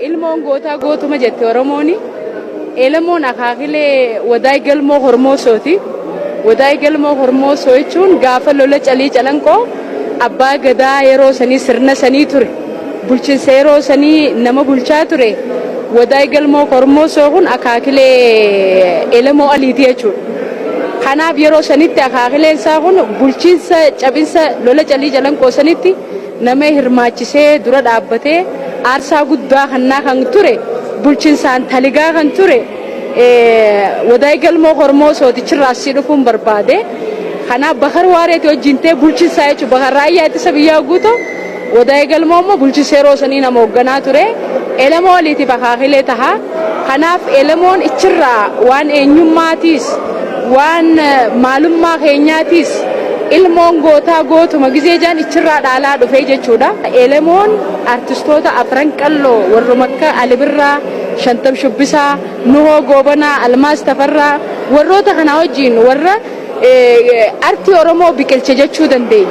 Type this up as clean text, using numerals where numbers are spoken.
Ilmoon gootaa gootuma jette Oromooni. Elemoon akaakilee Wadaay Galmoo Hormoosooti. Wadaay Galmoo Hormoosoo jechuun gaafa lola Calii Calanqoo abbaa gadaa yeroo sanii sirna sanii ture. Bulchinsa yeroo sanii nama bulchaa ture. Wadaay Galmoo Hormoosoo kun akaakilee Elemoo Aliiti jechuudha. Kanaaf yeroo sanitti akaakileen isaa kun bulchiinsa cabinsa lola Calii Calanqoo sanitti nama hirmaachisee dura dhaabbatee aarsaa guddaa kannaa kan ture, bulchinsaan taligaa kan ture Wadaay Galmoo Hormoosootichirraa asii dhufuun barbaade. Kanaaf Bakar Waareeti wajjin ta'e bulchinsaa jechuudha. Bakar raayyaa ittisa biyyaa guutuu, Wadaay Galmoo immoo bulchinsa yeroo sanii nama hoogganaa ture. Elemoo Aliitiif akaakilee taha. Kanaaf Elemoon ichirraa waan eenyummaatiis waan maalummaa keenyaatiis ilmoon gootaa gootuma gizee jaan ichirraa dhaalaa dhufee jechuudha. Elemoon artistoota Afran Qalloo warruma akka Ali Birraa, Shantam Shubbisaa, Nuhoo Goobanaa, Almaaz Tafarraa warroota kanaa wajjin warra artii Oromoo biqilche jechuu dandeenya.